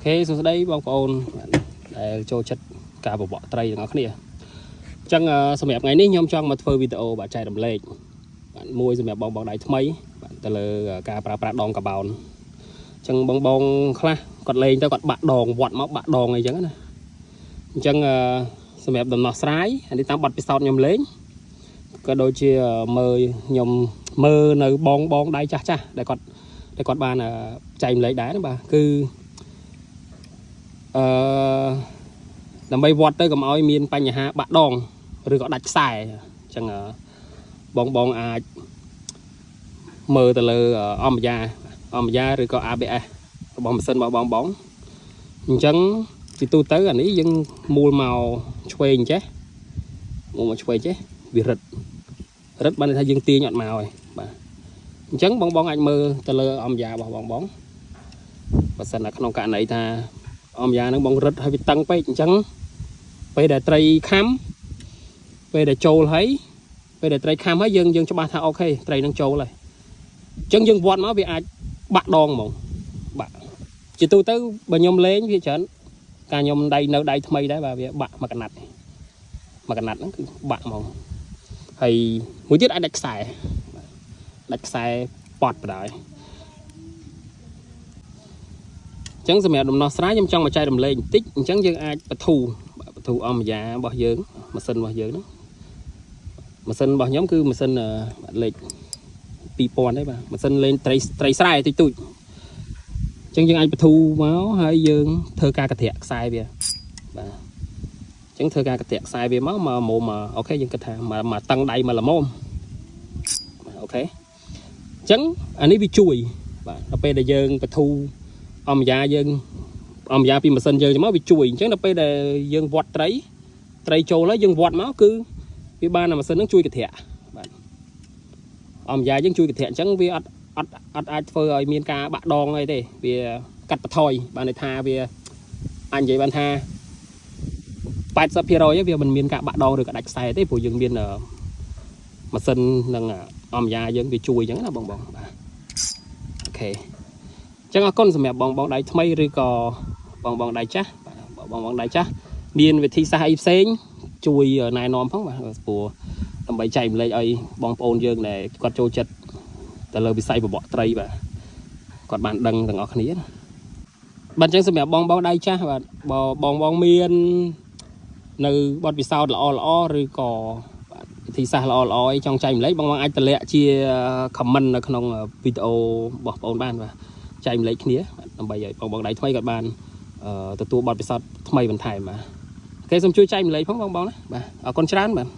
ខេសួស្តីបងប្អូនបាទដែលចូលចិត្តការបបកត្រីទាំងអស់គ្នាអញ្ចឹងសម្រាប់ថ្ងៃនេះខ្ញុំចង់មកធ្វើវីដេអូបាទចែករំលែកបាទមួយសម្រាប់បងបងដៃថ្មីបាទទៅលើការប្រើប្រាស់ដងកាបោនអញ្ចឹងបងបងខ្លះគាត់លេងទៅគាត់បាក់ដងវត្តមកបាក់ដងអីចឹងណាអញ្ចឹងសម្រាប់ដំណោះស្រាយអានេះតាមបទពិសោធន៍ខ្ញុំលេងក៏ដូចជាមើលខ្ញុំមើលនៅបងបងដៃចាស់ចាស់ដែលគាត់បានចែករំលែកដែរណាបាទគឺ អឺដើម្បីវត្តទៅកុំឲ្យមានបញ្ហាបាក់ដងឬក៏ដាច់ខ្សែអញ្ចឹងបងបងអាចមើលទៅលើអំយាអំយាឬក៏ ABS របស់ម៉ាស៊ីនរបស់បងបងអញ្ចឹងទីទូទៅអានេះយើងមូលមកឆ្វេងចេះមូលមកឆ្វេងចេះវារឹតរឹតបានន័យថាយើងទាញអត់មកហើយបាទអញ្ចឹងបងបងអាចមើលទៅលើអំយារបស់បងបងបើសិនណាក្នុងករណីថា អំយ៉ាហ្នឹងបងរឹតហើយវាតឹងពេកអញ្ចឹងពេលដែលត្រីខំពេលដែលចូលហើយពេលដែលត្រីខំហើយយើងយើងច្បាស់ថាOK ត្រីហ្នឹងចូលហើយអញ្ចឹងយើងវត្តមកវាអាចបាក់ដងហ្មងបាក់ជាទូទៅបើខ្ញុំលេងវាច្រើនការខ្ញុំដៃនៅដៃថ្មីដែរបាទវាបាក់មួយកណាត់មួយកណាត់ហ្នឹងគឺបាក់ហ្មងហើយមួយទៀតអាចដាច់ខ្សែបាទដាច់ខ្សែប៉ត់បណ្ដោយ អញ្ចឹងសម្រាប់ដំណោះស្រាយខ្ញុំចង់មកចែករំលែកបន្តិចអញ្ចឹងយើងអាចបធូបាទបធូអំយ៉ារបស់យើងម៉ាស៊ីនរបស់យើងហ្នឹងម៉ាស៊ីនរបស់ខ្ញុំគឺម៉ាស៊ីនបាទលេខ2000ទេបាទម៉ាស៊ីនលេងត្រីត្រីស្រែតិចតួចអញ្ចឹងយើងអាចបធូមកហើយយើងធ្វើការកត្រាក់ខ្សែវាបាទអញ្ចឹងធ្វើការកត្រាក់ខ្សែវាមកមកមុំOK យើងគិតថាមកមកតឹងដៃមកល្មមបាទ OK អញ្ចឹងអានេះវាជួយបាទដល់ពេលដែលយើងបធូ អំយ៉ាយើងអំយ៉ាពីម៉ាស៊ីនយើងមកវាជួយអញ្ចឹងដល់ពេលដែលយើងវត្តត្រីត្រីចូលហើយយើងវត្តមកគឺវាបានអាម៉ាស៊ីនហ្នឹងជួយកត្រាក់បាទអំយ៉ាយើងជួយកត្រាក់អញ្ចឹងវាអត់អត់អត់អាចធ្វើឲ្យមានការបាក់ដងអីទេវាកាត់បន្ថយបានន័យថាវាអាចនិយាយបានថា80%វាមិនមានការបាក់ដងឬក៏ដាច់ខ្សែទេព្រោះយើងមានម៉ាស៊ីននិងអំយ៉ាយើងវាជួយអញ្ចឹងណាបងបងបាទ OK ចឹងអរគុណសម្រាប់បងបងដៃថ្មីឬក៏បងបងដៃចាស់បាទបងបងដៃចាស់មានវិធីសាស្ត្រអីផ្សេងជួយណែនាំផងបាទព្រោះដើម្បីចែករំលែកឲ្យបងប្អូនយើងដែលគាត់ចូលចិត្តទៅលើវិស័យបបកត្រីបាទគាត់បានដឹងទាំងអស់គ្នាណាបាទអញ្ចឹងសម្រាប់បងបងដៃចាស់បាទបើបងបងមាននៅបទពិសោធន៍ល្អល្អឬក៏បាទវិធីសាស្ត្រល្អល្អអីចង់ចែករំលែកបងបងអាចតម្លាក់ជា comment នៅក្នុងវីដេអូរបស់បងប្អូនបានបាទ ចែករំលែកគ្នាបាទដើម្បីឲ្យបងបងដៃថ្មីគាត់បានទទួលបទពិសោធន៍ថ្មីបន្ថែមបាទ OK សូមជួយចែករំលែកផងបងបងណាបាទអរគុណច្រើនបាទ។